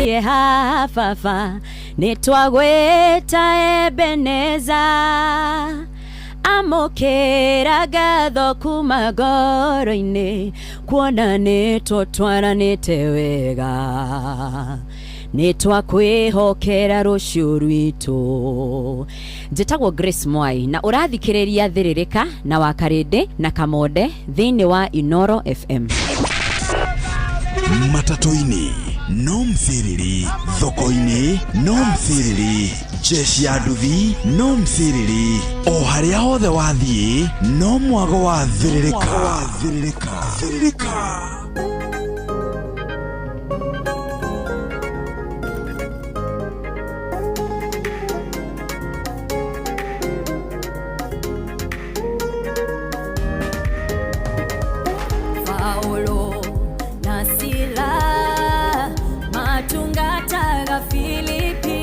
Kĩeha baba nĩ twagwĩta Ebeneza. Amũkĩra ngatho kuma ngoro-inĩ kuona nĩ tũtwaranĩte wega. Nĩ twakwĩhokera rũciũ rwitũ. Njĩtagwo Grace Mwai na ũrathikĩrĩria Thĩrĩrĩka na Wakarĩndĩ na Kamonde thĩinĩ wa Inoro FM. Matatũ-inĩ no msiriri, thoko-inĩ no msiriri, jeshi ya nduthi no msiriri, o harĩa hothe wathiĩ no mwago wa thĩrĩrĩka. Thĩrĩrĩka. Thĩrĩrĩka. Paulo na Sila matungataga Filipi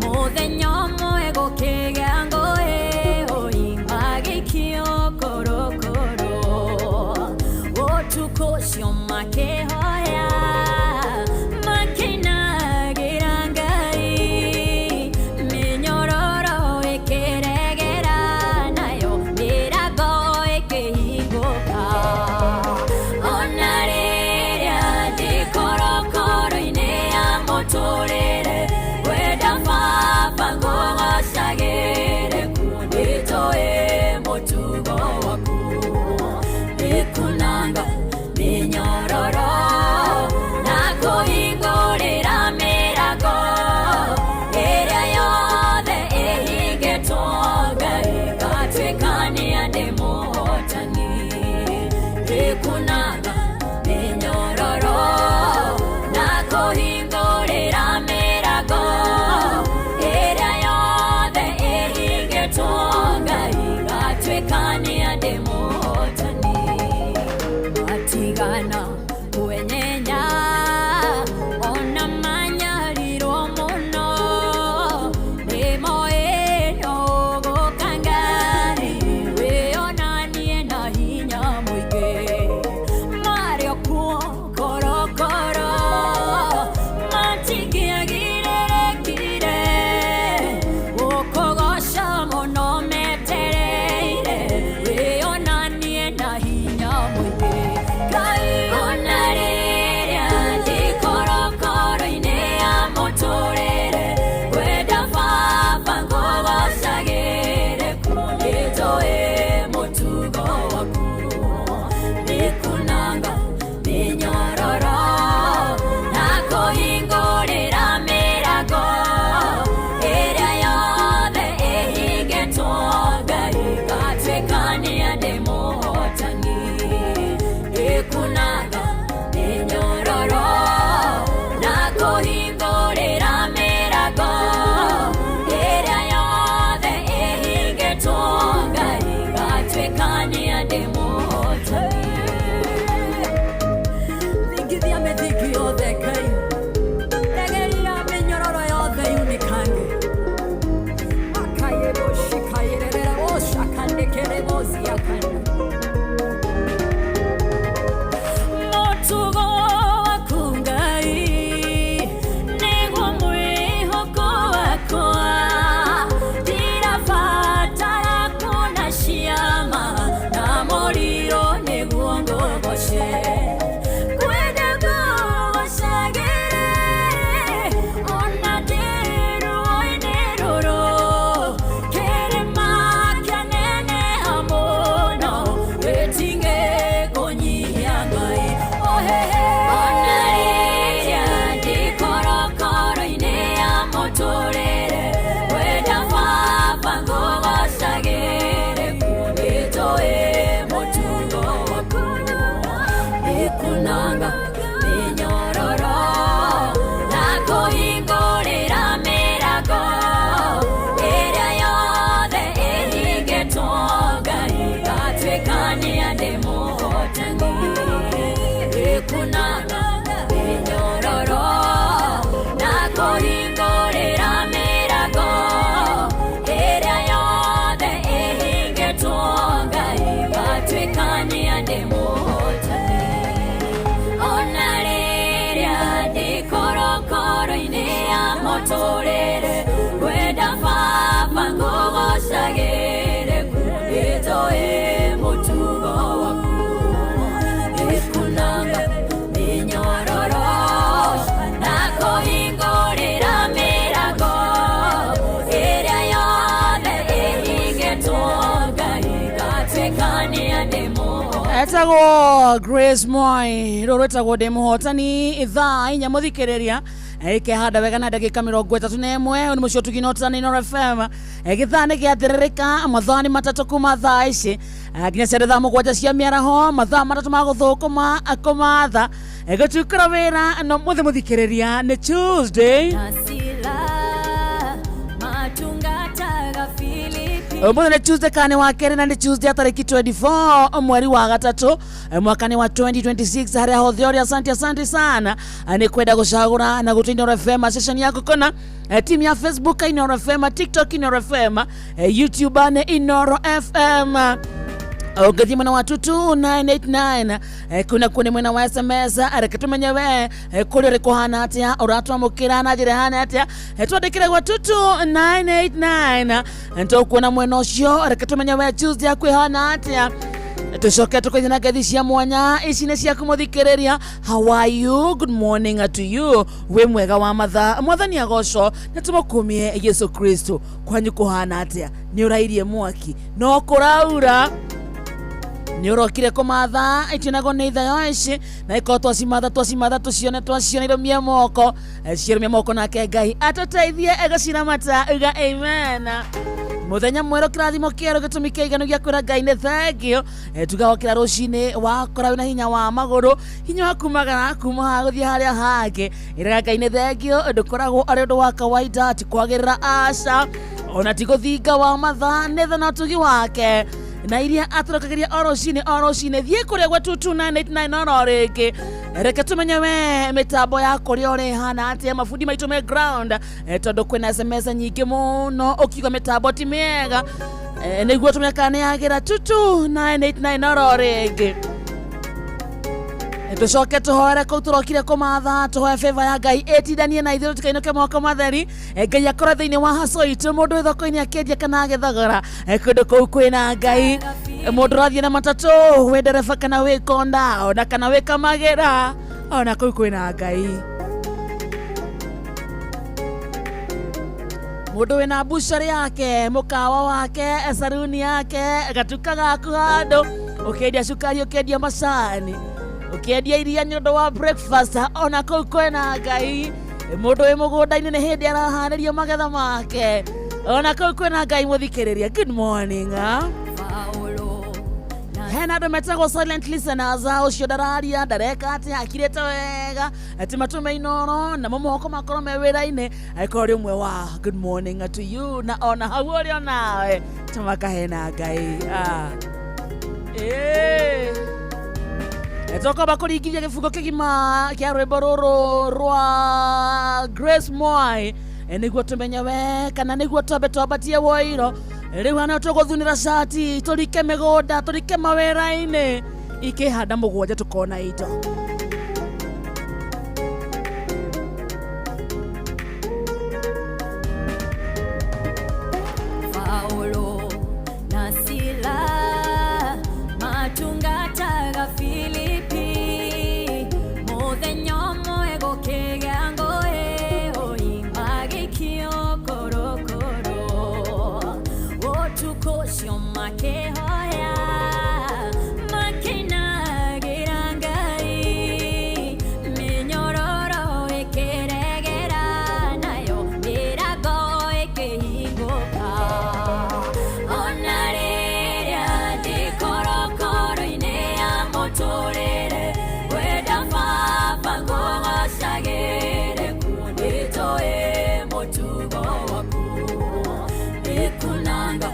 muthenya ũmwe gũkĩgĩa ngũĩ oi magĩikio korokoro ũtukũ. Etagwo Grace Moi, rũrũ rwĩtagwo ndĩ mũhotani. Ithaa 4 mũthikĩrĩria ikehanda wega na ndagĩka 31. Nĩ mũcio tũgina Inooro FM. Gĩthaa nĩ gĩathĩrĩrĩka, mathaa nĩ 3 kuma thaa ici nginya ciarĩ thaa 7 cia mĩaraho, mathaa 3 ma gũthũkũma kũmatha gũtukũra wĩra. No mũthĩ mũthikĩrĩria nĩ Tuesday. Na Sila matungataga Filipi. Ũmũthĩ nĩ Tuesday, kana nĩ wa kerĩ, na nĩ Tuesday ya tarĩki 24 mweri wa gatatũ, mwaka nĩ wa 2026. Harĩa hothe ũrĩ, asante, asante sana nĩ kwenda gũcagũra na gũtũ Inooro FM session yaku kona timu ya Facebook Inooro FM, TikTok Inooro FM, YouTube nĩ Inooro FM. Ũngĩthiĩ mwena wa 22989, kuna kuo nĩ mwena wa SMS. Reke tũmenye we kũrĩa ũrĩ kũhana atĩa, ũratwamũkĩra na njĩra ĩhana atĩa. Twandĩkĩre gwa 22989, tũkuona mwena ũcio. Reke tũmenye we Tuesday yaku ĩhana atĩa, tucoke tukaithie na ngethi cia mwanya. Ici nĩ ciaku mũthikĩrĩria. How are you? Good morning to you. Wĩ mwega wa mathaa? Mwathani agocwo na tũmũkumie Yesu Kristo. Kwanyu kũhana atĩa? Nĩ ũrairie mwaki? No kũraura? Nĩ ũrokire kũmatha? Itionagwo nĩ ithayo ici na ikorwo twacimatha, twacimatha, tũcione, twaciona irũmie moko. Cirũmie moko, nake Ngai atũteithie gũciramata. Uga amen. Mũthenya mwerũ, kĩrathimo kĩerũ, gĩtũmi kĩiganu gĩa kwĩra Ngai nĩ thank you. Tuga wokĩra rũcinĩ wakora wĩna hinya wa magũrũ, hinya wa kumagara kuma haha gũthiĩ harĩa hangĩ, ĩraga Ngai nĩ thank you. Ndũkoragwo arĩ ũndũ wa kawaida, ti kwagĩrĩra, aca, ona ti gũthinga wa mathaa, nĩ tha na ũtugi wake na iria atũrokagĩria o rũcinĩ o rũcinĩ. Thiĩ kũrĩa gwa 22989 oro rĩngĩ, reke tũmenye we mĩtambo ya kũrĩa ũrĩ hana atĩa, mabundi maitũ me ground. Tondũ kwĩna SMS nyingĩ mũno ũkiuga mĩtambo ti mĩega. Nĩguo tũmenye kana nĩ yagĩra. 22989 oro rĩngĩ, tũcoke tũhoere kũu tũrokire kũmatha, tũhoe favor ya Ngai ĩtindanie na ithuĩ, tũkainũke moko matheri. Ngai akorwo thĩinĩ wa haco itũ. Mũndũ wĩ thoko-inĩ akĩendia kana agĩthogora, kũndũ kũu kwĩna Ngai. Mũndũ ũrathiĩ na matatũ, wĩ ndereba kana wĩ konda, ona kana wĩ kamagĩra, ona kũu kwĩna Ngai. Mũndũ wĩna mbucarĩ yake, mũkawa wake, saruni yake, gatuka gaku handũ ũkĩendia cukari, ũkĩendia macani, ũkĩendia iria nĩ ũndũ wa breakfast, ona kũu kwĩna Ngai. Mũndũ wĩ mũgũnda-inĩ nĩ hĩndĩ araharĩria magetha make, ona kũu kwĩna Ngai. Mũthikĩrĩria, good morning, ah. Paulo na Hena andũ metagwo silent listeners. Ũcio ndararia, ndareka atĩa, akirĩte wega atĩ matũme Inooro namo moko makorwo me wĩra-inĩ. Angĩkorwo ũrĩ ũmwe wa, good morning to you. Na ona hau ũrĩ onawe tũmakahena Ngai. Ah. Ĩĩ. Tũkwamba kũringithia gĩbungo kĩgima kĩa rwĩmbo rũrũ rwa Grace Mwai, nĩguo tũmenye we kana nĩguo twambe twambatie woiro. Rĩu hana tũgũthunĩra cati, tũrike mĩgũnda, tũrike mawĩra-inĩ, ikĩhanda 7 tũkona indo. Paulo na Sila matungataga Filipi. Mũthenya ũmwe gũkĩgĩa ngũĩ, oi magĩikio korokoro. Ũtukũ ũcio makĩhoya, makĩinagĩra Ngai, mĩnyororo ĩkĩregera, nayo mĩrango ĩkĩhingũka. Ona rĩrĩa ndĩ korokoro-inĩ ya mũtũrĩre, wenda Baba ngũgocagĩre kuo, nĩnjũĩ mũtugo waku nĩkunanga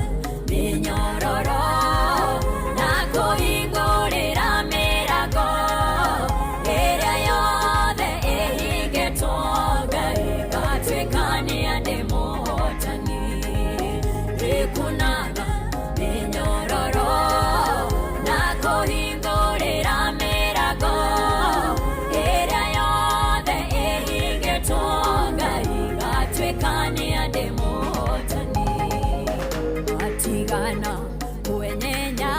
mĩnyororo na kũhingũrĩra mĩrango ĩrĩa yothe ĩhingĩtwo. Ngai ngatuĩka nĩ ndĩ mũhotani, nĩkunanga mĩnyororo na kũhingũrĩra mĩrango ĩrĩa yothe ĩhingĩtwo. Ngai ngatuĩka nĩ ndĩ mũhotani. Matigana kwenyenya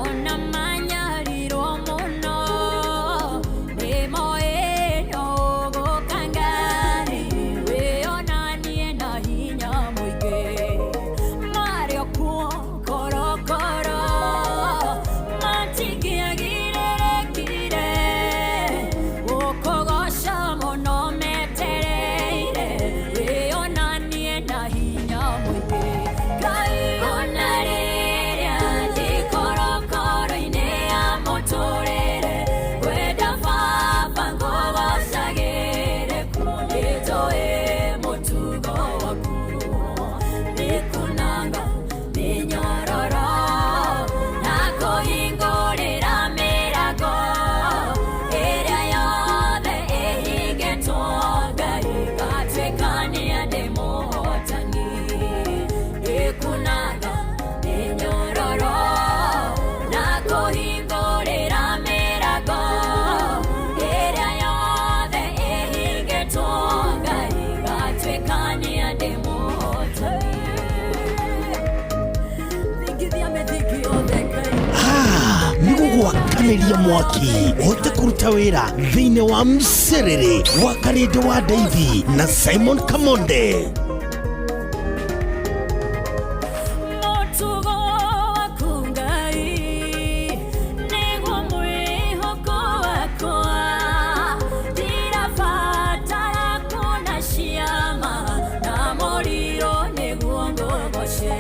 ona manyarirwo mũno, nĩmoĩ no gũka Ngai wĩonanie na hinya mũingĩ. Marĩ o kuo korokoro. Akanĩria mwaki ũhote kũruta wĩra thĩinĩ wa mserere wa Karĩndĩ wa Ndeithi na Simon Kamonde. Mũtugo waku Ngai nĩguo mwĩhoko wakwa, ndirabatara kuona ciama na mũriro nĩguo ngũgoce,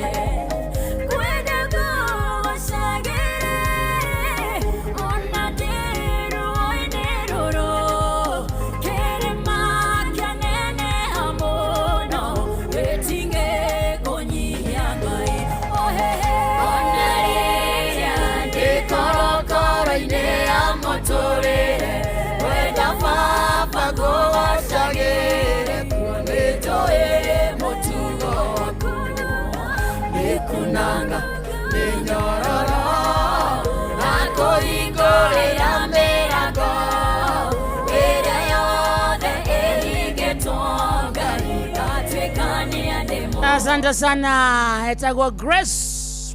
kwenda ngũgocagĩre ona ndĩ ruo-inĩ rũrũ, kĩrĩma kĩaneneha mũno gĩtingĩkũnyihia Ngai. Ohehe, ona rĩrĩa ndĩ korokoro-inĩ ya mũtũrĩre, wenda baba ngũgocagĩre kuo nĩnjũĩ mũtugo waku nĩkunanga mĩnyororo na kũhingũrĩra mĩrango ĩrĩa yothe ĩhingĩtwo, Ngai ngatuĩkania ndĩ. Asante sana. Etagwo Grace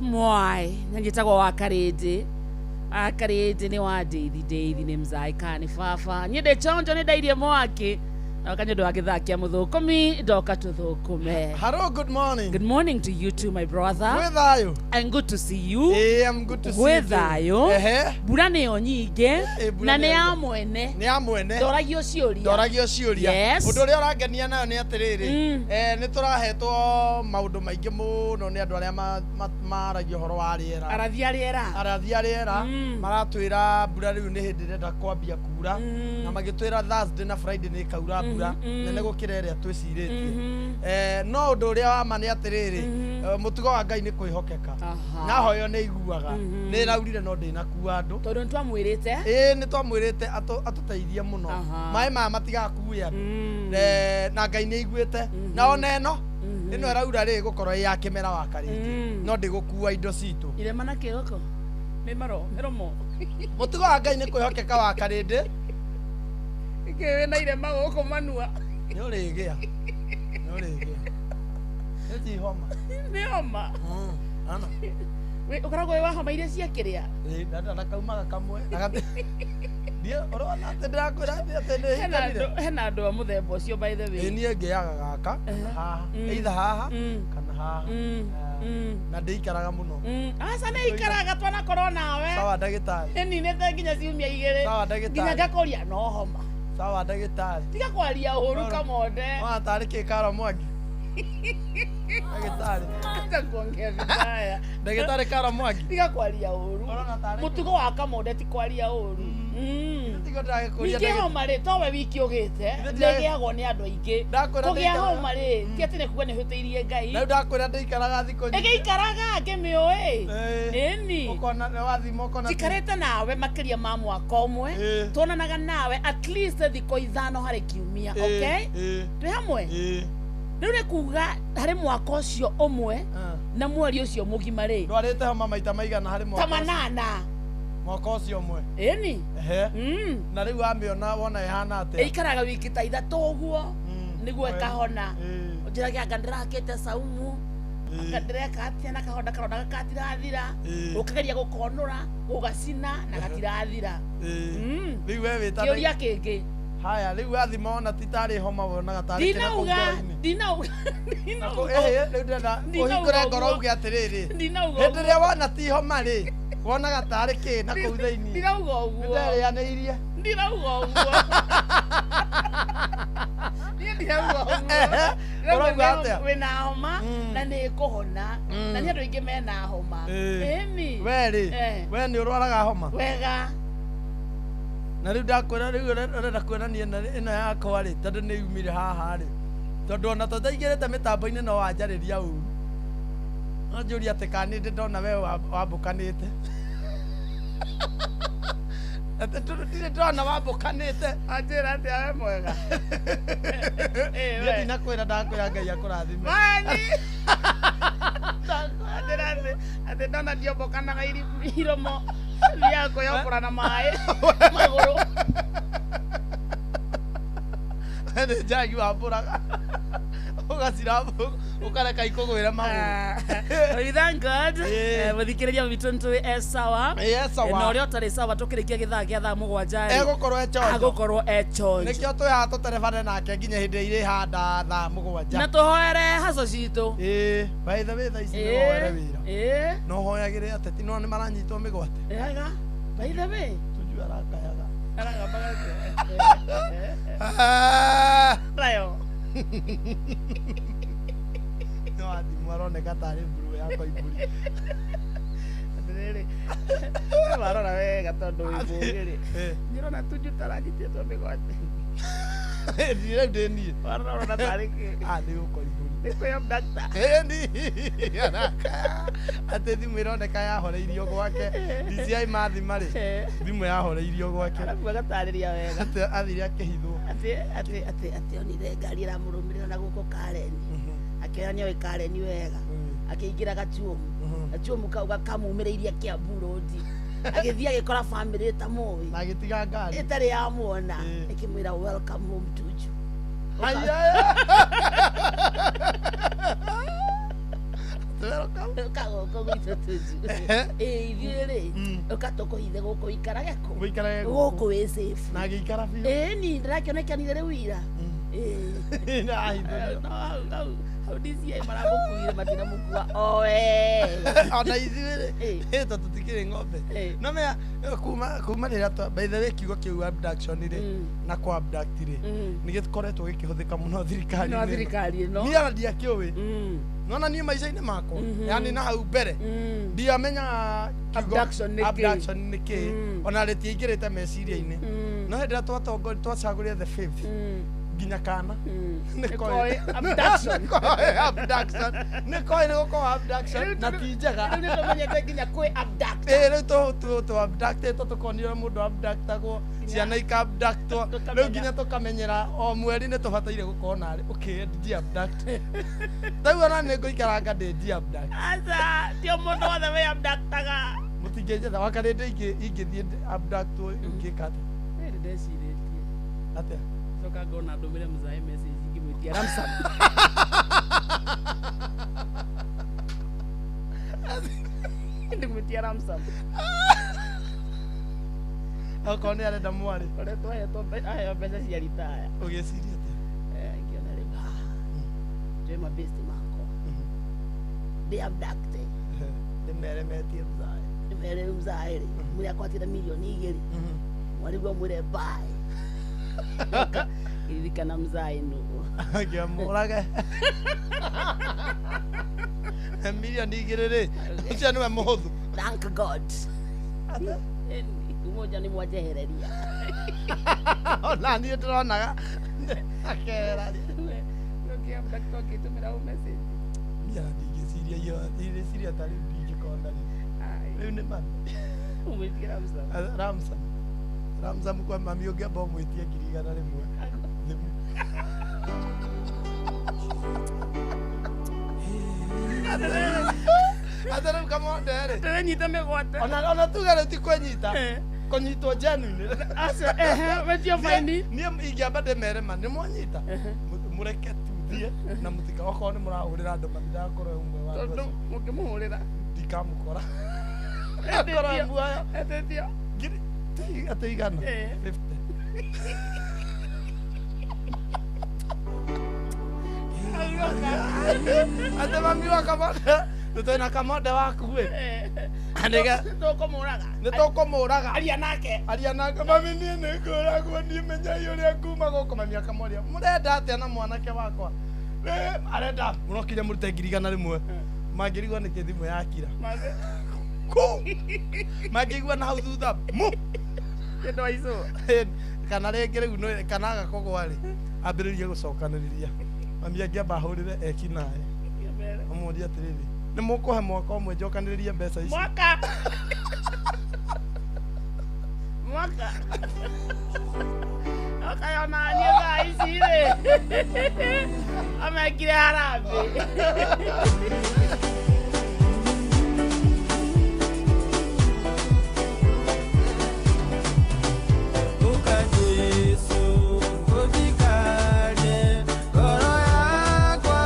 Mwai na njĩtagwo wa Karĩndĩ. Akarĩndĩ nĩ wa Ndeithi, Ndeithi nĩ mzai kana nĩ baba. Niĩ ndĩ chonjo, nĩ ndairie mwaki ndoka nĩ ũndũ wa gĩthaa kĩa mũthũkũmi, ndoka tũthũkũme. Hello, good morning. Good morning to you too, my brother. Gwĩ thayũ. And good to see you. Eh, I'm good to see Gwĩ you too. thayũ. Ehe. Mbura nĩyo nyingĩ Eh, mbura na nĩ nĩyo ya nyingĩ. mwene. Nĩ ya mwene. Ndoragio ciũria. Ndoragio ciũria. Yes. Ũndũ ũrĩa ũrangenia nayo nĩ atĩrĩrĩ, nĩ tũrahetwo maũndũ maingĩ mũno nĩ andũ arĩa maragia ũhoro wa rĩera. Arathi a rĩera. Arathi a rĩera maratwĩra mbura rĩu nĩ hĩndĩ ĩrenda kwambia kura, na magĩtwĩra Thursday na Friday nĩ ĩkaura mbura nene gũkĩra ĩrĩa twĩcirĩtie. No ũndũ ũrĩa wa ma nĩ atĩrĩrĩ, mũtugo wa Ngai nĩ kwĩhokeka. Aha. Na hoyo nĩ iguaga. Nĩ ĩraurire no ndĩnakua andũ. Tondũ nĩ twamwĩrĩte. Ĩĩ, nĩ twamwĩrĩte atũteithie mũno, maĩ maya matigakue andũ. Na Ngai nĩ aiguĩte, na ona ĩno ĩno ĩraura rĩ, gũkorwo ĩ ya kĩmera wa karĩngĩ, no ndĩgũkua indo citũ. Irema na kĩgoko mĩmaro mĩromo. Mũtugo wa Ngai nĩ kwĩhokeka wa karĩndĩ. Ĩkĩ wĩna irema gũkũ manua? Nĩ ũrĩgĩa, nĩ ũrĩgĩa, nĩ ti homa. Nĩ homa. Ana. Ũkoragwo wĩ wa homa iria cia kĩrĩa. Ĩ, na kaumaga kamwe na Ndiĩ, ũrona atĩ ndĩrakwĩra atĩ nĩ Hena hikanire. hena andũ a mũthemba ũcio, by the Ĩ, way. niĩ ngĩaga gaka kana haha, either haha kana haha. Na ndĩikaraga mũno. Aca, nĩ ikaraga, twanakorwo nawe. Sawa ndagĩtarĩ. Ĩninĩte nginya ciumia 2. Sawa ndagĩtarĩ. Nginya ngakũria no homa. Sawa ndagĩtarĩ. Tiga kwaria ũru, Kamonde. Wana tarĩ kĩ Karo Mwangi, ndagĩtarĩ? Acha kuongea vibaya. Ndagĩtarĩ Karo Mwangi. Tiga kwaria ũru. Ũrona tarĩ Mũtugo wa Kamonde ti kwaria ũru. Tigo ndĩragĩkũria. Ningĩ homa rĩ, towe wiki ũgĩte, Ithe ndĩra- nĩ ĩgĩagwo nĩ andũ aingĩ. Ndakwĩra Kũgĩa ndĩikaraga- homa rĩ, ti atĩ nĩ kuga nĩ hũtĩirie Ngai. Na rĩu ndakwĩra ndĩikaraga thikũ nyingĩ. Ĩgĩikaraga ngĩmĩũĩ. Ĩĩ. Ĩni. Ũkona nĩ wathima ũkona Njikarĩte nawe makĩria ma mwaka ũmwe. Tuonanaga nawe at least thikũ 5 harĩ kiumia. Okay, twĩ hamwe. Rĩu nĩ kuga harĩ mwaka ũcio ũmwe na mweri ũcio mũgima rĩ, Ndwarĩte homa maita maigana harĩ ta mwaka ũcio? 8. Mwaka ũcio ũmwe. Ĩni. Ehe. Na rĩu wamĩona wona ĩhana atĩa? Ĩikaraga wiki ta 3 ũguo nĩguo ĩkahona. Ũnjĩrage anga ndĩrakĩte saumu, anga ndĩreka atĩa, na kahonda karonda gatirathira. Ũkageria gũkonũra, gũgacina na gatirathira. Rĩu we wĩta Kĩũria kĩngĩ. Haya, rĩu wathima wona ti tarĩ homa, wonaga tarĩ kĩna kũu Ndinauga. ngoro-inĩ? Ndinauga. Nako- ĩhĩ, rĩu ndĩrenda Ndinauga ũhingũre ngoro ũguo. uge atĩrĩrĩ, Ndinauga hĩndĩ ũguo. ĩrĩa wona ti homa rĩ, wonaga tarĩ kĩ na kũu thĩinĩ? Ndinauga ũguo. Nĩnderĩanĩirie. Ndinauga ũguo, niĩ ndirauga ũguo. Ehe, Ndĩrauga ũrauga atĩa? Wĩna homa na nĩ ĩkũhona, na nĩ andũ aingĩ mena homa. Ĩni. We rĩ, we nĩ ũrwaraga homa? Wega. Na rĩu ndakwĩra, rĩu ũrenda kuonania ĩno yakwa rĩ, tondũ nĩ yumire haha rĩ, tondũ ona tũtaingĩrĩte mĩtambo-inĩ no wanjarĩria ũru, no njũria atĩ kana nĩ ndĩ ndona we wambũkanĩte, atĩ ndirĩ ndona wambũkanĩte. Anjĩra atĩa, we mwega? Niĩ ndinakwĩra, ndakwĩra Ngai akũrathime. Mani anjĩra atĩ ndona ndiombokanaga iromo, thiaga kwĩyokora na maĩ magũrũ. Nĩ njagi wambũraga. Ũgacira ũkareka ikũgwĩre magũrũ. We thank God. Ĩĩ. Mũthikĩrĩria witũ nĩtũĩ e sawa. Ĩĩ, e sawa. Na ũrĩa ũtarĩ sawa tũkĩrĩkia gĩthaa gĩa thaa 7 rĩ, Egũkorwo e chonjo. Agũkorwo e chonjo. Nĩkĩo twĩ haha tũterebane nake nginya hĩndĩ ĩrĩa irĩhanda thaa 7. Na tũhoere haco citũ. Ĩĩ, by the way thaa ici nĩ ũhoere wĩra. Ĩĩ. No hoyagĩre ateti no nĩ maranyitwo mĩgwate. Ega. By the way. Tujue arakayaga. Aragambaga Ah! Nayo. No athimũ aroneka tarĩ mburu ya Koimbũri. Atĩrĩrĩ. Warora wega tondũ wĩ mũũgĩ rĩ. Ndĩrona Tuju taranyitĩtwo mĩgwate. Rĩu ndĩ niĩ. Warora ũrona tarĩ kĩ? Ah, nĩ gũkoimbũri. Nĩ kwĩ abductor. Ĩni. Atĩ thimũ ĩroneka yahoreirio gwake. DCI mathima rĩ. Thimũ yahoreirio gwake. Arabu agatarĩria wega. Atĩ athire akĩhithwo. Atĩ onire ngari ĩramũrũmĩrĩra na gũkũ Karen. Akĩoya nĩoĩ Karen wega. Akĩingĩra gachuomu. Gachuomu kau gakamumĩrĩirie Kiambu Road. Agĩthiĩ agĩkora family ĩtamũĩ. Na agĩtiga ngari. Ĩtarĩ yamuona. Ĩkĩmwĩra welcome home Tuju. Haya. Welcome. Ũka gũkũ gwitũ Tuju. Ĩĩ ithuĩ rĩ, ũka tũkũhithe gũkũ ũikarage kũ? Ũikarage gũkũ wĩ safe. Na agĩikara biũ. Ĩĩ ni ndĩrakĩonekanire rĩu ira. Ĩĩ. Na ahithũrio. No hau hau hau DCI maramũkuire matinamũkua oe. Ona ithuĩ rĩ, tondũ tũtikĩrĩ ng'ombe. No mea kuma rĩrĩa by the way kiugo kĩu abduction rĩ na kũ abduct rĩ nĩ gĩkoretwo gĩkĩhũthĩka mũno thirikari-inĩ. No thirikari ĩno. Niĩ ona ndiakĩũĩ. Nona niĩ maica-inĩ makwa yani na hau mbere ndiamenyaga Abduction nĩ kĩĩ. abduction nĩ kĩĩ ona rĩtiaingĩrĩte meciria-inĩ. No hĩndĩ ĩrĩa twacagũrire the fifth nginya kana nĩ koĩ abduction. Nĩ koĩ abduction nĩ koĩ nĩ gũkorwo abduction na ti njega. Rĩu nĩtũmenyete nginya kwĩ abduct. Ĩĩ rĩu tũ abductĩtwo tũkonio ũrĩa mũndũ abductagwo ciana ika abductwo rĩu nginya tũkamenyera o mweri nĩ tũbataire gũkorwo narĩ okay ndi abduct rĩu ona nĩ ngũikaranga ndĩ ndi abduct. Aca ti o mũndũ wothe wĩ abductaga. Mũtingĩnjetha wakarĩndĩ ingĩthiĩ abductwo ingĩka atĩa? Rĩrĩ ndecirĩtie. Atĩa? Coka ngona ndũmĩre mzae message ngĩmwĩtia ransom. Ndĩmwĩtia ransom. Okorwo nĩ arenda mwarĩ. Koretwo ahetwo aheo mbeca cia ritaya. Ũgĩciria atĩa? Ngĩona rĩu haha njũĩ mabesti makwa ndĩ abducted. Ndĩmere metie mzae. Ndĩmere rĩu mzae rĩ mwĩre akwatire mirioni 2 mwarĩguo mwĩre bye. Ririkana mzae nũ. Ngĩamũrage. Mirioni 2 rĩ ũcio nĩwe mũhũthũ. Thank God. Umoja nĩ mwanjehereria. Ona niĩ ndĩronaga akera. Ũkĩtũmĩra ũ message. Niĩ ona ndingĩciria iyo ndingĩciria ta rĩu ndingĩkona rĩ. Rĩu nĩ mami. Ũmwĩtie ransom. Ramsam. Ramsam kwa mami ũngĩamba ũmwĩtie 100,000 thimũ. Atĩ rĩu kamonde rĩ. Tũrenyita mĩgwate. Ona tuge rĩu ti kwĩnyita. Kũnyitwo genuine. Acio ehe wetio faini. Niĩ ingĩamba ndĩmere ma nĩ mwanyita. Mũreke tu thiĩ na mũtika okorwo nĩ mũrahũrĩra andũ mami ndagakorwo ũmwe wa andũ Tondũ acio. mũngĩmũhũrĩra. Ndikamũkora. Akorwo muoyo. Etĩtio. Ngiri atĩ igana. 50. Atĩ mami wa kamonde tũtwĩna kamonde waku ĩ. Tũkũmũraga. Nĩ tũkũmũraga. Aria nake. Aria nake mami niĩ nĩ ngũragwo niĩ menyai ũrĩa nguma gũkũ mami akamũria mũrenda atĩa na mwanake wakwa. Arenda mũno kinya mũrute 100,000 mangĩrigwo nĩkĩ thimũ yakira. Mangĩigua na hau thutha mu. Kĩndũ aicwo. Kana rĩngĩ rĩu kana aga kũgwa rĩ ambĩrĩrie gũcokanĩrĩria. Mami angĩamba ahũrĩre ekinaĩ. Amũrie atĩrĩrĩ nĩ mũkũhe mwaka ũmwe njokanĩrĩrie mbeca ici. Mwaka. Mwaka. Ũkayona niĩ thaa ici rĩ. Amekire harambee. Uka Jesu, uthikare, ngoro yakwa.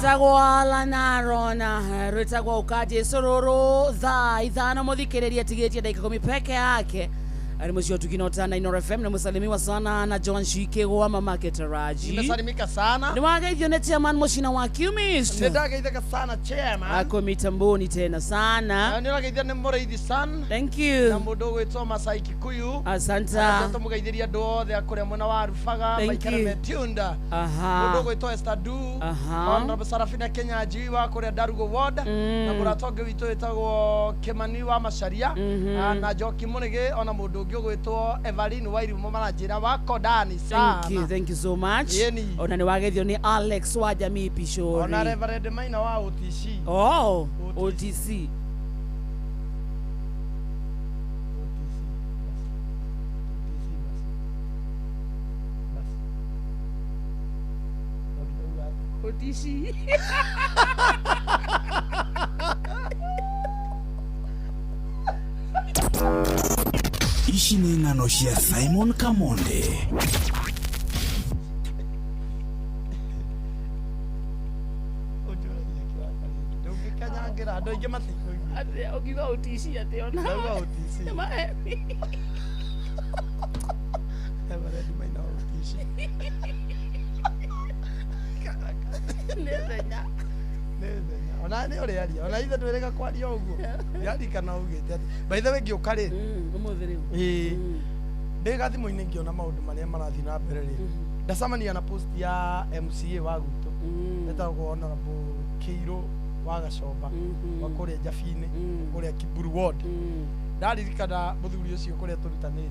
Rwĩtagwo Alan Aaron, rwĩtagwo ũka Jesu rũrũ thaa 5 mũthikĩrĩria tigĩtie dakika 10 peke yake. Ari mũciĩ wa Tukinota na Inooro FM na mũsalimiwa sana na John Shikegwa mamake Taraji. Nimesalimika sana. Nĩ wageithio nĩ chairman mũcina wa Qmist. Nĩndageithĩka sana chairman. Ako mitamboni tena sana. Nĩ ũrageithio nĩ mũrĩithi san Thank na you. mũndũ ũgwĩtwo Masai Kikuyu. Asanta. Tũmũgeithĩria andũ othe a kũrĩa mwena wa Rubaga Thank maikare you. metunda. Mũndũ Aha. ũgwĩtwo Esther Du. Aha. Honorable Sarafina Kenya Njui wa kũrĩa Ndarugo Ward. Na mũrata ũngĩ witũ wĩtagwo Kĩmani wa Macharia. Na Njoki Mũrĩgĩ ona mũndũ ũngĩ ũgwĩtwo Evelyn Wairimu maranjĩra wako ndani Thank you, sana. thank you so much. Yeni. Ona nĩ wageithio nĩ Alex wa Jamii Pishori. Ona Reverend Maina wa OTC. Oh, OTC. OTC. OTC. Basi. OTC basi. Basi. OTC. Ici nĩ ng'ano cia Simon Kamonde. Ũnjũragia kĩrakarĩ. Ndũngĩkanyangĩra andũ aingĩ matikũigua. Atĩ ũkiuga OTC atĩ ona. Ndauga OTC. Reverend Maina wa OTC. Nĩ thenya. Nĩ thenya. Ona nĩ ũrĩaria. Ona ithe ndwĩrĩga kwaria ũguo. Ndirarikana ugĩte atĩ. By the way ngĩũka rĩ. Ũmũthĩ rĩu. Ĩĩ. Ndĩ gathimũ-inĩ ngĩona maũndũ marĩa marathiĩ na mbere rĩ. Ndacemania na post ya MCA wa gwitũ. Etagwo Honorable Kĩirũ wa Gacomba wa kũrĩa Njabi-inĩ kũrĩa Kiburu Ward. Ndaririkana mũthuri ũcio kũrĩa tũrutanĩtie.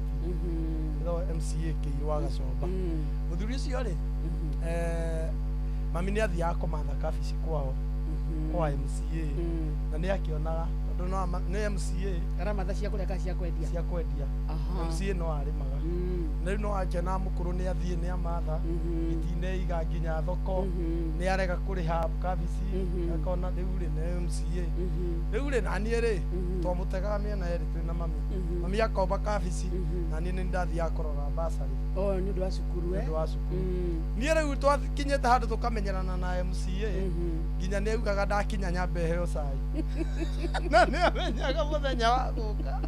Etagwo MCA Kĩirũ wa Gacomba. Mũthuri ũcio rĩ, mami nĩ athiaga kũmatha kabici kwao kwa MCA na nĩ akĩonaga tondũ no nĩ MCA Aramatha cia kũrĩa kana cia kwendia? cia kwendia. Aha. MCA no arĩmaga. Na rĩu no akĩonaga mũkũrũ nĩ athiĩ nĩ amatha itineiga iga nginya thoko nĩ arega kũrĩha kabici akona rĩu rĩ nĩ MCA rĩu rĩ naniĩ rĩ twamũtegaga mĩena yerĩ twĩna mami. Mami akomba kabici na niĩ nĩ ndathiaga kũrora basarĩ. Oh, nĩ ũndũ wa cukuru nĩ eh? ũndũ wa cukuru. Niĩ rĩu twakinyĩte handũ tũkamenyerana na MCA nginya nĩ augaga ndakinya nyambe heo cai na nĩ amenyaga mũthenya wa gũka,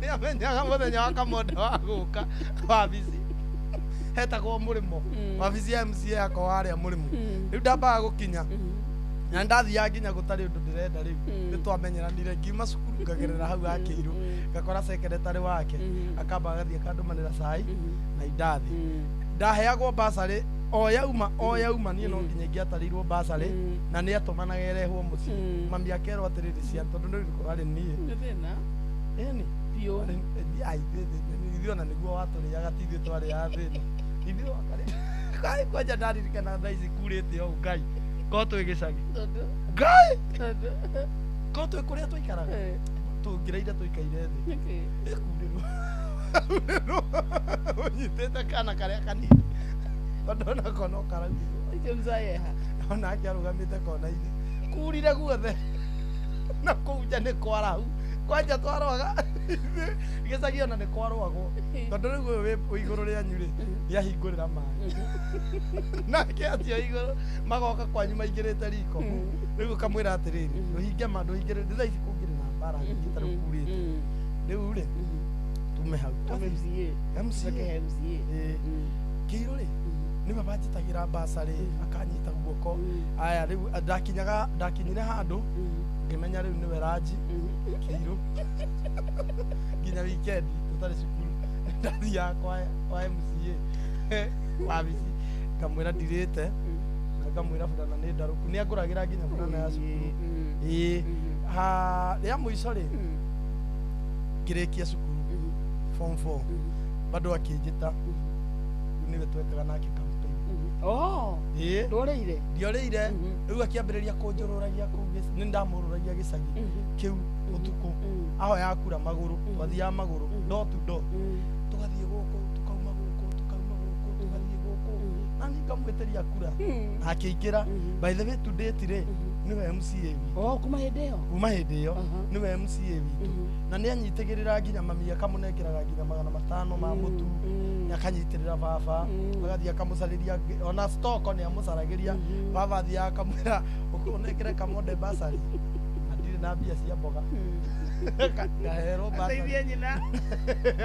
nĩ amenyaga mũthenya wa Kamonde wa gũka wabici hetagwo mũrĩmo wabici ya MCA yakwa harĩa mũrĩmo. Rĩu ndambaga gũkinya na ndathiaga nginya gũtarĩ ũndũ ndĩrenda rĩu nĩ twamenyeranire ngiuma cukuru ngagerera hau hakĩirũ ngakora secretary wake akamba agathiĩ akandũmanĩra cai na indathi. Ndaheagwo basarĩ o yauma niĩ no nginya ingĩatarĩirwo basarĩ na nĩ atũmanaga ĩrehwo mũciĩ. Mami akerwo atĩrĩrĩ ciana tondũ rĩu kwarĩ niĩ. Nĩ thĩna. Ĩni. Biũ. Ithuĩ ona nĩguo watũrĩaga ti ithuĩ twarĩaga thĩna. Ithuĩ wakarĩ Ngai kwanja ndaririkana thaa ici kurĩte ũũ Ngai korwo twĩ gĩcagi Ngai korwo twĩ kũrĩa twaikaraga tũngĩraire tũikaire thĩ ĩkurĩrwo ũnyitĩte kana karĩa kanini tondũ onako no karaurĩrwo onake arũgamĩte kona-inĩ kurire guothe na kũu nja nĩ kwarahu kwanja twarwaga gĩcagi ona nĩ kwarwagwo tondũ rĩu ũyũ wĩ igũrũ rĩanyu rĩ nĩahingũrĩra maĩ nake acio igũrũ magoka kwanyu maingĩrĩte riko rĩu ũkamwĩra atĩrĩrĩ ndũhinge ma ndũhingĩre thaa ici kũngĩrĩ na mbara nyingĩ ta rĩu kurĩte rĩu rĩ tume hau MCA Ĩĩ. Kĩirũ rĩ nĩwe banjĩtagĩra basarĩ akanyita guoko. Aya rĩu ndakinyaga ndakinyire handũ ngĩmenya rĩu nĩwe ranji Kĩirũ nginya weekend tũtarĩ cukuru ndathiaga kwa MCA wabici ngamwĩra ndirĩte na ngamwĩra burana nĩ ndarũku nĩ angũragĩra nginya burana ya cukuru. Ĩĩ ha rĩa mũico rĩ ngĩrĩkia cukuru form 4 bado akĩnjĩta rĩu nĩwe twekaga nake campaign. Oh, Ĩĩ. ndũrĩire? Ndiorĩire rĩu akĩambĩrĩria kũnjũrũragia kũu nĩ ndamũrũragia gĩcagi kĩu ũtukũ ahoyaga kura magũrũ twathiaga magũrũ door to door tũgathiĩ gũkũ tũkauma gũkũ tũkauma gũkũ tũgathiĩ gũkũ Na niĩ ngamwĩtĩria kura na akĩingĩra. By the way, to date rĩ, nĩwe MCA witũ. Oh, kuma hĩndĩ ĩyo. Kuma hĩndĩ ĩyo nĩwe MCA witũ, na nĩ anyitĩgĩrĩra nginya mami, akamũnengeraga nginya 500 ma mũtu, nĩ akanyitĩrĩra baba, agathiĩ akamũcarĩria ona stoko nĩ amũcaragĩria. Baba athiaga akamwĩra, ũnengere Kamonde basari na ndirĩ na mbia cia mboga. Ngaherwo basari. Ateithie nyina.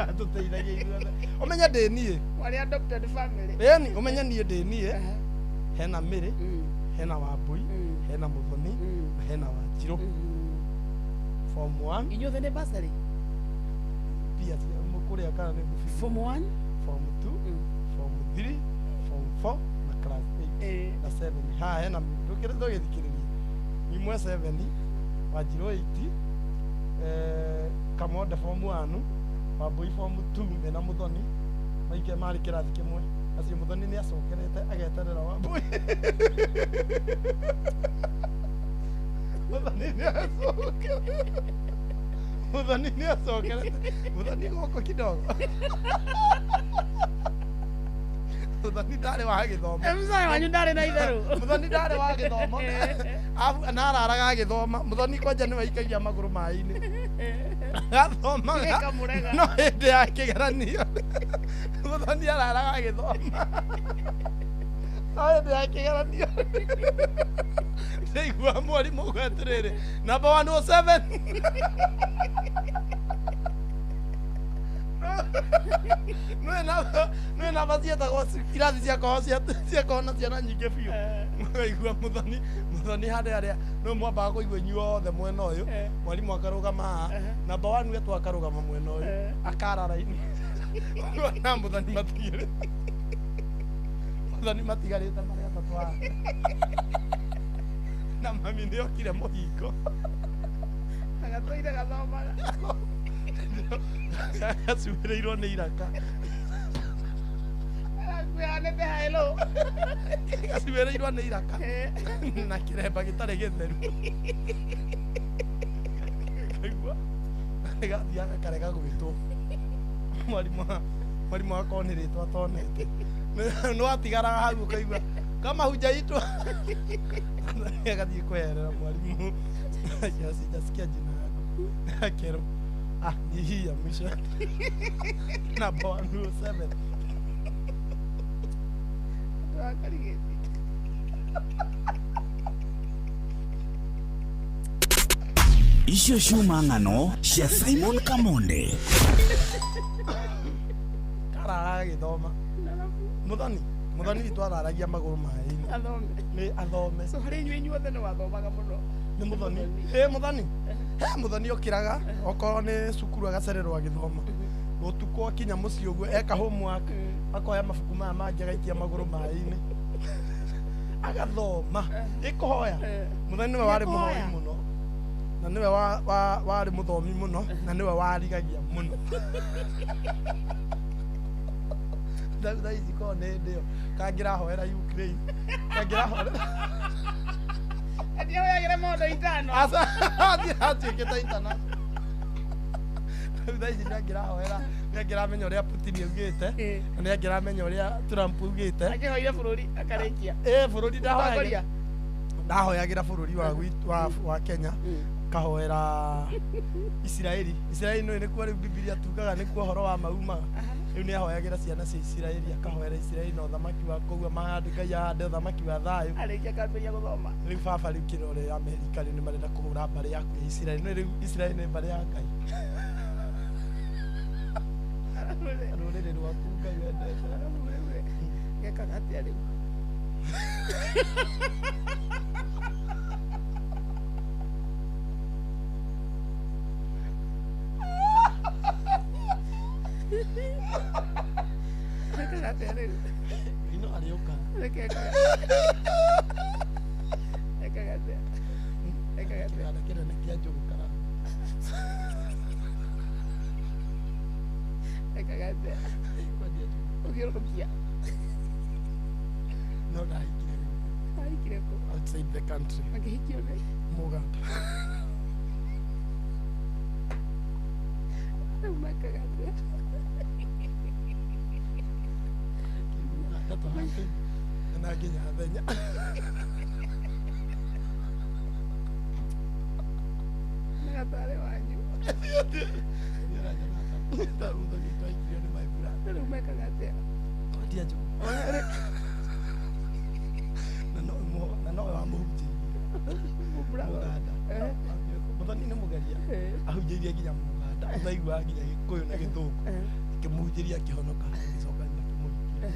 Atũteithagia ithuothe. Ũmenye ndĩ niĩ Warĩ adopted family. Ĩni ũmenye niĩ ndĩ niĩ, hena Mĩrĩ, hena Wambui, hena Mũthoni na hena Wanjirũ form 1. Inyuothe nĩ basarĩ? Mbia cia kũrĩa kana nĩ ngũbiri. Form 1. Form 2, form 3, form 4 na class 8 na 7. Haha hena ndũkĩre ndũgĩthikĩrĩria imwe 7, Wanjirũ 8, Kamonde form 1, Wambui form 2 mena Mũthoni maike marĩ kĩrathi kĩmwe. Acio Mũthoni nĩ acokerete ageterera Wambui. Mũthoni nĩ acokerete, Mũthoni nĩ acokerete, Mũthoni gũkũ kidogo. Mũthoni ndarĩ wa gĩthomo. Mzee wanyu ndarĩ na itherũ. Mũthoni ndarĩ wa gĩthomo. Na araraga agĩthoma. Mũthoni kwanja nĩwe aikagia magũrũ maĩ-inĩ agathomaga. Gĩkamũrega. No hĩndĩ ya kĩgeranio Mũthoni araraga agĩthoma, no hĩndĩ ya kĩgeranio ndaigua mwarimũ uga atĩrĩrĩ, namba 107. Nĩ namba cietagwo irathi ciakorwo ciakorwo na ciana nyingĩ biũ. Mũkaigua Mũthoni, Mũthoni harĩa arĩa nĩ mwambaga kũigua inyuothe mwena ũyũ, mwarimũ akarũgama haha, namba 1 wetwo akarũgama mwena ũyũ, akara raini na Mũthoni matigĩrĩte, Mũthoni matigarĩte marĩ atatũ haha, na mami nĩ okire mũhingo. Agatũire gathomaga. Gacuĩrĩirwo nĩ iraka. Arakuhanĩte haelo. Gacuĩrĩirwo nĩ iraka na kĩremba gĩtarĩ gĩtheru. Kaigua gathiaga karega gwĩtwo mwarimũ, mwarimũ akorwo nĩ rĩtwa atonete nĩ watigaraga hau, ũkaigua kama hujaitwa agathiĩ kweherera mwarimũ, sijasikia jina yako. Akerwo, ah, ni hii ya mwisho, namba 107. Twakarigĩtie. Icio ciuma ng'ano cia Simon Kamonde. Kararaga agĩthoma Mũthoni. Mũthoni witũ araragia magũrũ maĩ-inĩ. Athome. Nĩ athome. So harĩ inyuĩ inyuothe nĩ wathomaga mũno? Nĩ Mũthoni. Ĩ Mũthoni, he Mũthoni okĩraga okorwo nĩ cukuru agacererwo agĩthoma, ũtukũ akinya mũciĩ ũguo eka homework, akoya mabuku maya mangĩ agaikia magũrũ maĩ-inĩ agathoma ĩkũhoya. Mũthoni nĩwe warĩ mũhoi mũno na nĩwe warĩ mũthomi mũno na nĩwe warigagia mũno. Rĩu thaa ici korwo nĩ hĩndĩ ĩyo kangĩrahoera Ukraine, kangĩrahoera. Atihoyagĩra mondo itano. Aca, atuĩkĩte international. Rĩu thaa ici nĩangĩrahoera, nĩangĩramenya ũrĩa Putin augĩte na nĩangĩramenya ũrĩa Trump augĩte. Akĩhoire bũrũri akarĩkia. Ĩ bũrũri ndahoyagĩra. Mũtongoria. Ndahoyagĩra bũrũri wa wa Kenya, kahoera Isiraeli. Isiraeli nĩ nĩkuo rĩu Bibilia tugaga nĩkuo ũhoro wa maumaga. Rĩu nĩ ahoyagĩra ciana cia Isiraeli, akahoera Isiraeli na ũthamaki wa kũu mahande, Ngai ahande ũthamaki wa thayũ. Arĩkia akambĩrĩria gũthoma. Rĩu baba, rĩu kĩrore Amerika rĩu nĩ marenda kũhũra mbarĩ yaku ya Isiraeli. Nĩ rĩu Isiraeli nĩ mbarĩ ya Ngai, rũrĩrĩ rwaku Ngai wendete. Gekaga atĩa rĩu? Gekaga atĩa rĩu? Ino arĩũka. Reke ekaga. Ekaga atĩa? Ekaga atĩa? Kĩganda kĩnene kĩa njũgũ karanga. Ekaga atĩa? Kwendia njũgũ. Ũthiũrũrũkia. No ndahikire gũkũ. Ahikire kũ? Outside the country. Akĩhikio nĩ? Mũganda. Rĩu mekaga atĩa? Uganda tũhakĩ. Na nginya thenya. Nagatarĩ wanyu. Taikirio nĩ maĩ mbura. Rĩu mekaga atĩa? Twendia njũgũ. Na nowe wamũhunjĩirie. Mũganda. Mũthoni nĩ mũgeria. Ahunjĩirie nginya mũganda. Ũtaiguaga nginya Gĩkũyũ na Gĩthũngũ. Akĩmũhunjĩria akĩhonoka. Agĩcoka akĩmũhikia.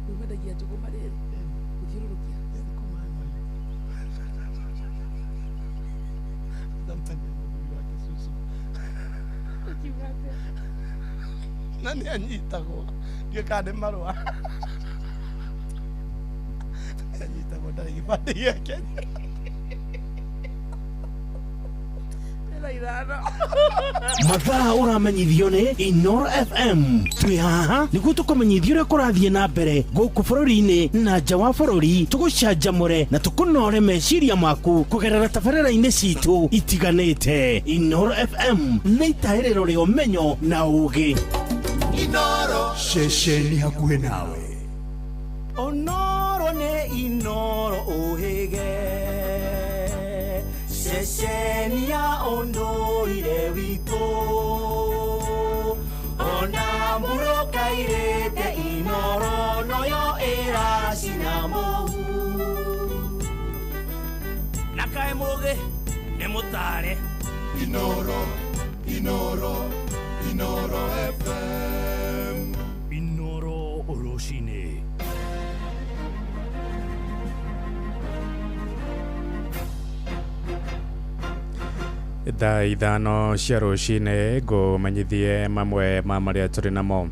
Rĩu mendagia njũgũ marĩrĩ gũthiũrũrũkia. Kuma mahiũ. Ndamenya mũthuri wake cucu. Ũkiuga atĩa? Na nĩ anyitagwo. Ndiũĩ kana nĩ marũa. Nĩ anyitagwo ndarĩ gĩbandĩ gĩa Kenya. Thaa 5. Mathaa ũramenyithio nĩ Inoro FM. Twĩ haha nĩguo tũkũmenyithia ũrĩa kũrathiĩ na mbere gũkũ bũrũri-inĩ na nja wa bũrũri, tũgũcanjamũre na tũkũnore meciria maku kũgerera tabarĩra-inĩ citũ itiganĩte. Inoro FM nĩ itahĩrĩro rĩa ũmenyo na ũgĩ. Ceceni hakuhĩ nawe. Onoro nĩ Inoro ũhĩge, ceceni ya ũndũire witũ, ona mũrũkairĩte Inoro noyo ĩracina mũhu. Na kaĩ mũgĩ nĩ mũtare. Inoro, Inoro, Inoro FM. Inoro rũcinĩ. Thaa 5 cia rũcinĩ ngũmenyithie mamwe ma marĩa tũrĩ namo.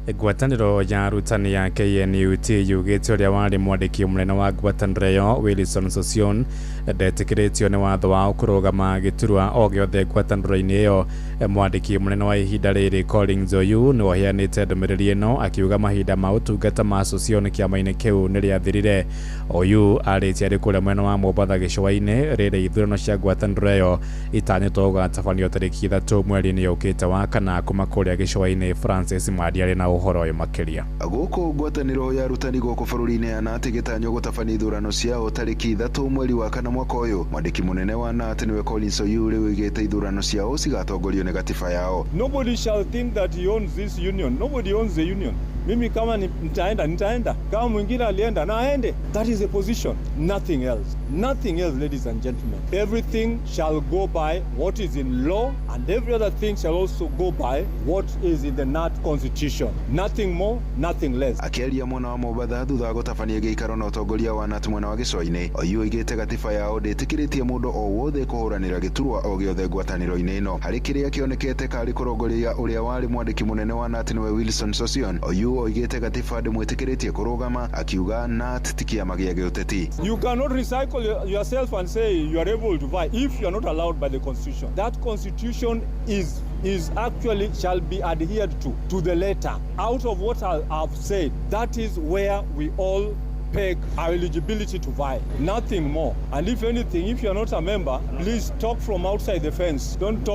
Ngwatanĩro ya arutani ya KNUT yugĩte ũrĩa warĩ mwandĩki mũnene wa ngwatanĩro ĩyo Wilson Sossion ndetĩkĩrĩtio nĩ watho wao kũrũgama gĩturwa o gĩothe ngwatanĩro-inĩ ĩyo. Mwandĩki mũnene wa ihinda rĩrĩ Collins Oyu nĩwe ũheanĩte ndũmĩrĩri ĩno akiuga mahinda ma ũtungata ma Sossion kĩama-inĩ kĩu nĩ rĩathirire. Oyu arĩtie arĩ kũrĩa mwena wa Mombatha gĩcũa-inĩ rĩrĩa ithurano cia ngwatanĩro ĩyo itanyĩtwo gũgatabanio tarĩki 3 mweri-inĩ ũkĩte wa kana. Kuma kũrĩa gĩcũa-inĩ Francis Mwandia arĩ na ũhoro ũyũ makĩria. Gũkũ ngwatanĩro ya arutani gũkũ bũrũri-inĩ ya KNUT ĩgĩtanywo gũtabania ithurano ciao tarĩki 3 mweri wa kana mwaka ũyũ. Mwandĩki mũnene wa KNUT nĩwe Collins Oyu rĩu oigĩte ithurano ciao cigatongorio nĩ gatiba yao. Nobody shall think that he owns this union. Nobody owns the union. Mimi kama nitaenda, nitaenda. Kama mwingine alienda, na aende. That is the position. Nothing else. Nothing else, ladies and gentlemen. Everything shall go by what is in law, and every other thing shall also go by what is in the KNUT constitution. Nothing more, nothing less. Akĩaria mwena wa Mombatha thutha wa gũtabania gĩikaro na ũtongoria wa KNUT mwena wa gĩcũa-inĩ, Oyu oigĩte gatiba yao ndĩtĩkĩrĩtie mũndũ o wothe kũhũranĩra gĩturwa o gĩothe ngwatanĩro-inĩ ĩno. Harĩ kĩrĩa kĩonekete karĩ kũrongoria ũrĩa warĩ mwandĩki mũnene wa KNUT nĩwe Wilson Sossion, Oyu oigĩte gatiba ndĩmwĩtĩkĩrĩtie kũrũgama, akiuga KNUT ti kĩama gĩa gĩũteti. You cannot recycle yourself and say you are able to vie if you are not allowed by the constitution. That constitution is actually shall be adhered to the letter. Out of what I have said, that is where we all peg our eligibility to vie, nothing more. And if anything, if you are not a member, please talk from outside the fence. Don't talk